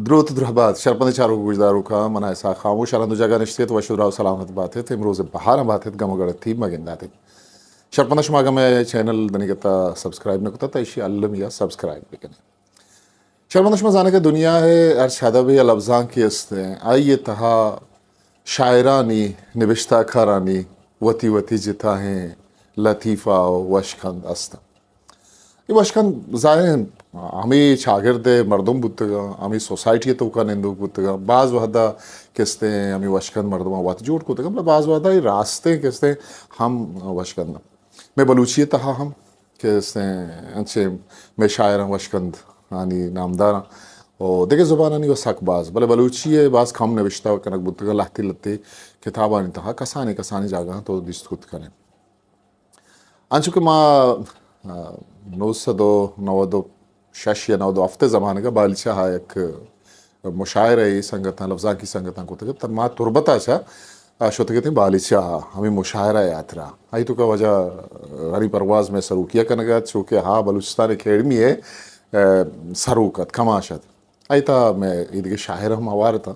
دروت درہبات، شرپندیں چاروک گوشداروکاں، من ءَ اسحاق خاموش، ہر ہند ءُ جاگہ نشتگ ات، وش ءُ دراہ ءُ سلامت بات ات، امروز ءِ بہاراں بات ات، گم ءُ گڑتی مہ گندات ات۔ شرپنداں شما اگاں مئے چینل دنیگت ءَ سبسکرائب نہ کتگ تہ ایشی ءَ المی ءَ سبسکرائب بکنیں۔ شرپنداں شما زانگ ءَ دنیا ءِ ہرچ ادبے یا لبزانکے است ایں، آئی ءِ تہا شاعرانی نبشتہ کارانی وتی وتی جتاہیں لطیفہ ءُ وشکند است انت۔ اے وشکند ظاہر انت ہمے چاگرد ءِ مردم بوتگ انت، ہمے سوسائٹی ءِ توکا نندوک بوتگ انت۔ باز وہدا کستیں ہمے وشکند مردماں وت جوڑ کتگ انت، بلے باز وہدا اے راستیں کستیں ہم وشکند انت۔ مئے بلوچی ءِ تہا ہم کستیں انچیں مئے شاعراں وشکند آنی نامداراں ءُ دگہ زبانانی وَ سک باز، بلے بلوچی ءِ باز کم نبشتہ کنگ بوتگ انت، لہتے لہتے کتابانی تہا کسانیں کسانیں جاگہاں تو دیست کت کن ئے۔ انچو کہ ما، آ، نو سد ءُ نود ءُ شش یا نود ءُ ہفت ءِ زمانگ ءَ بالیچہ ءَ یک مشاعرہ ءِ سنگتاں، لبزانکی سنگتاں کتگ ات، تہ ما تربت ءَ چہ، آ، شتگ اتیں بالیچہ ءَ ہمے مشاعرہ ءِ ہاترا۔ آئی توکا واجہ غنی پرواز مئے سروکی ءَ کنگ ءَ ات، چو کہ آ بلوچستان اکیڈمی ءِ، آ، سروک ات، کماش ات۔ آئی تہا مئے ایدگہ شاعر ہم ہوار اتاں۔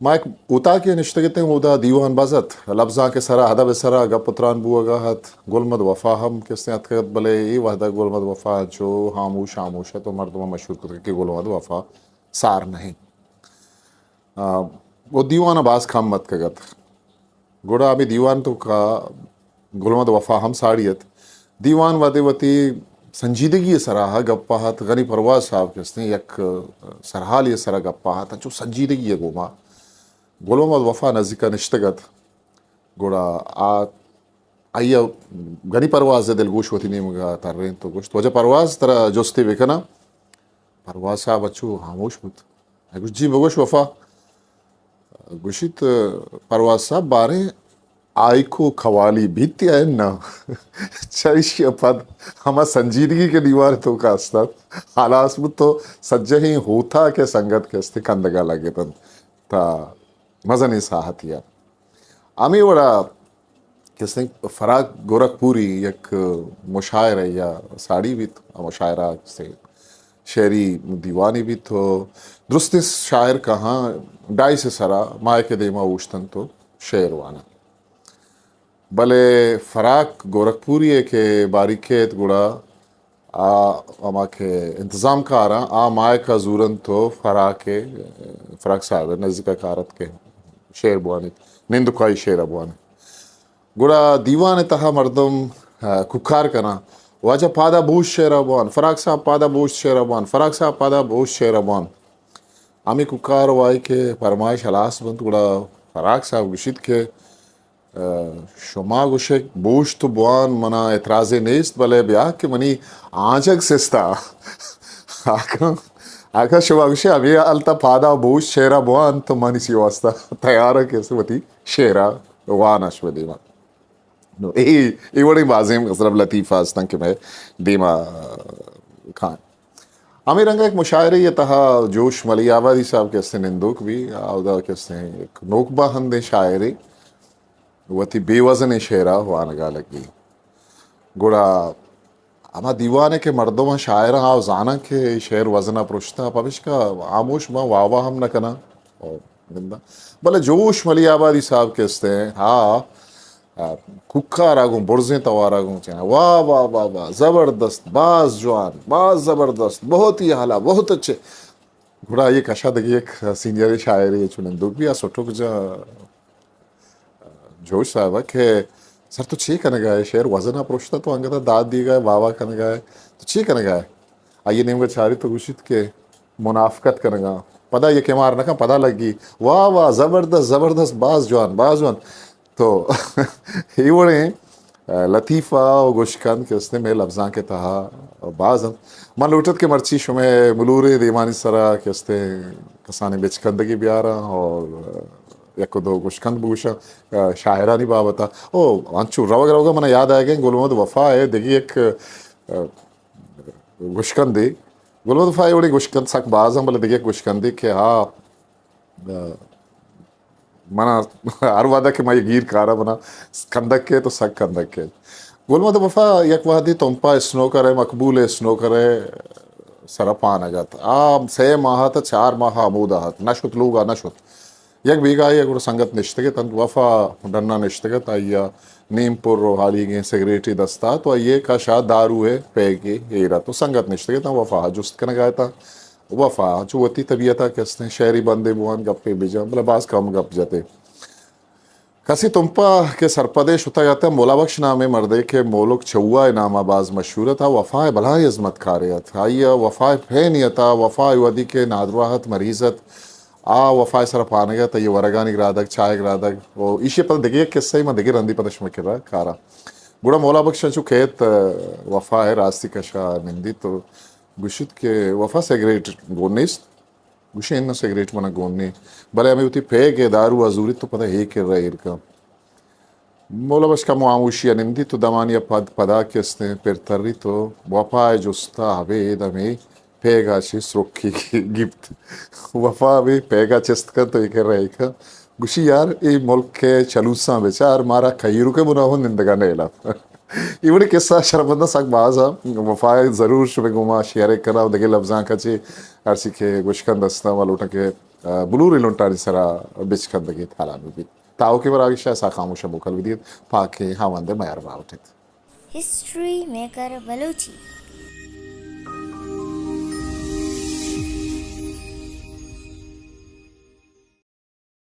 ما یک اوتاکے نشتگ اتیں، اودا دیوان بز ات، لبزانک ءِ سرا، ادب ءِ سرا گپ ءُ تران بوہگا ات۔ گل محمد وفا ہم کستیں اتکگ ات، بلے اے وہدا گل محمد وفا انچو ہاموش ہاموش ات ءُ مردماں مشہور کتگ کہ گل محمد وفا سار نہ انت۔ آ، ءُ دیوان ءَ باز کم اتکگ ات۔ گڑا ہمے دیوان توکا گل محمد وفا ہم ساڑی ات۔ دیوان وہدے وتی سنجیدگی ءِ سرا گپ ءَ ات، غنی پرواز صاحب کستیں یک سرحالے ءِ سرا گپ ءَ ات، انچو سنجیدگی ءِ گوما گل محمد وفا نزیک ءَ نشتگ ات۔ گڑا آ، آئی ءَ غنی پرواز ءِ دلگوش وتی نیمگ ءَ ترینت ءُ گوشت، واجہ پرواز، ترا جستے بکناں؟ پرواز صاحب انچو ہاموش بوت۔ آئی گوشت، جی بگوش وفا۔ گوشیت، پرواز صاحب، باریں ہائیکو قوالی بیت یا اناں؟ چہ ایشی ءَ پد ہما سنجیدگی کہ دیوان ءِ توکا است ات، ہلاس بوت ءُ سجہیں ہوتاک ءِ سنگت کہ است کندگ ءَ لگت انت۔ تا مزنیں ساہتے ءَ ہمے وڑا کستیں فراق گورکھپوری یک مشاعرہ یا ساڑی بیت، آ مشاعرہ کستیں شعری دیوانے بیت ءُ درستیں شاعر کاہاں ڈائس ءِ سرا مائیک ءِ دیما اوشتنت ءُ شعر واننت۔ بلے فراق گورکھپوری ءَ کہ باریک ات گڑا آ ہما کہ انتظام کاراں آ مائیک ءَ زورنت ءُ فراق ءَ، فراق صاحب ءِ نزیک ءَ کارت کہ شعر بوانیت، نندوکائی شعر ءَ بوانیت۔ گڑا دیوان ءِ تہا مردم، آ، کوکار کناں، واجہ پادا بوش شعر ءَ بوان، فراق صاحب پادا بوش شعر ءَ بوان، فراق صاحب پادا بوش شعر ءَ بوان۔ ہمے کوکار ءُ آئی کہ پرمائش ہلاس بنت، گڑا فراق صاحب گوشیت کہ، آ، شما گوشے بوش تو بوان، منا اعتراضے نیست، بلے بیا کہ منی آنجگ سستا۔ آکاں، آکاں شما گوشے ہمے حالتا پادا بوش شعر ءَ بوان تو من اسی واسطہ تیار کہ وتی شعر ءَ وان اش دیما۔ نو اے، اے وڑیں بازیں مطلب لطیفہ ہستاں کہ مئے دیما کاں۔ ہمے رنگ ءَ یک مشاعرے ءِ تہا جوش ملیح آبادی صاحب کہ استیں نندوک بی، آ اودا کہ استیں یک نوک باہندیں شاعرے وتی بے وزنیں شعر ءَ وانگ ءَ لگی۔ گڑا ہما دیوان ءَ کہ مردماں، شاعراں آ زاناں کہ اے شعر وزن ءَ پرشتہ، پمیشکا ہاموش باں، واہ واہ ہم نہ کناں۔ او، ننداں۔ بلے جوش ملیح آبادی صاحب کہ استیں، ہا، آ، کوکار ءَ گوں برزیں توار ءَ گوں چنا، واہ واہ واہ واہ، زبردست، باز جوان، باز زبردست، بہت ہی اعلیٰ، بہت اچھے۔ گڑا آئی ءِ کش ءَ دگہ یک سینئر شاعرے چو نندوک بی، آ سٹک جا جوش صاحب ءَ کہ سر تو چے کنگ ءَ ئے؟ شعر وزن ءَ پرشتہ، تو انگت ءَ داد دیگ ءَ ئے، واہ واہ کنگ ءَ ئے، تو چے کنگ ءَ ئے؟ آئی ءِ نیمگ ءَ چاری تو گوشیت کہ منافقت کنگ ءَ آں۔ پدا یک امار نہ کن، پدا لگی، واہ واہ، زبردست، زبردست، باز جوان، باز جوان۔ تو اے وڑیں، آ، لطیفہ ءُ گوشکند کہ استیں مئے لبزانک ءِ تہا باز انت۔ من لوٹت کہ مرچی شمئے ملوریں دیمانی سرا کہ استیں کسانیں بچکندگے بیاراں اور یک ءُ دو گوشکند بگوشاں، آ، شاعرانی بابت ءَ۔ او، انچو روگ روگ ءَ من یاد آیگ ءَ گل محمد وفا ءِ دگہ یک، آ، گوشکندے۔ گل محمد وفا ءِ وڑیں گوشکند سک باز انت، بلے دگہ یک گوشکندے کہ آ، آ، منا ہر وہدہ کہ ما یہ گیر کارا منا کندگ کیت تو سک کندگ کیت۔ گل محمد وفا یک وہدے تمپا اسنوکر ءِ، مقبول اسنوکر ءِ سرا پانگ ات۔ آ سئے ماہ تا چار ماہ ہمودا ات، نہ شت، لوگا نہ شت۔ یک بیگاہے ء گڑا سنگت نشتگ ات انت، وفا ڈنا نشتگ ات، آئی ء نیم پر و ہالیگیں سگریٹے دستا ات و آئی ء کش ء دارو ء پیگے ایر ات و سنگت نشتگ ات، وفا ء جست کنگا اتاں۔ وفا چو وتی طبیعت ء کہ استیں شعری بندے بوان، گپے بجن، بلے باز کم گپ جتے۔ کسی تمپا کہ سرپدے شتگ ات، مولا بخش نامیں مردے کہ مولک چوا ء ناما باز مشہور ات، آ وفا ء بلاہیں ہزمت کارے ات۔ آئی ء وفا ء پہ نیت ء، وفا ء وھدی کہ نادراہ ات، مریض ات، آ وفا ء سرا پانگ ء ات، آئی ء ورگانی گرادگ، چاہ ء گرادگ، و ایشی ء پدا دگہ یک قصہ ء من دگہ رندی پدا شمئے کرا کاراں۔ گڑا مولا بخش انچو کیت، وفا ء راستی کشا نندیت و گوشیت کہ وفا سگریٹ گون نیست؟ گوشی اناں سگریٹ منا گون نی، بلے ہمے وتی پیگ ء دارو ء زوریت و پدا ہے کرا ایر کن۔ مولا بخش کمو ہاموشی ء نندیت و دمانی ء پد پدا کہ استیں پر تریت و وفا ء جستا ابید ہمے پیگا چہ سرکی گیپت۔ وفا ہمے پیگا چست کنت و اے کرا اے کنت۔ گوشی، یار، اے ملک ء چلوساں بچار، مارا کہیروک ء بنا ہوں نندگا نیلا۔ اے وڑیں قصہ شرپمنداں سک باز ء۔ وفا ء ضرور شمئے گوما شیئر کناں و دگہ لبزانک ء چہ ہرچی کہ گوشکند استاں و لوٹاں کہ، آ، بلوریں لنٹانی سرا بچکندگے تالان بہ بیت۔ تاوکیں براگشا سا خاموش ء موکل بدیت، پاکیں ہاوند ء میار باوٹیت۔ History maker Balochi.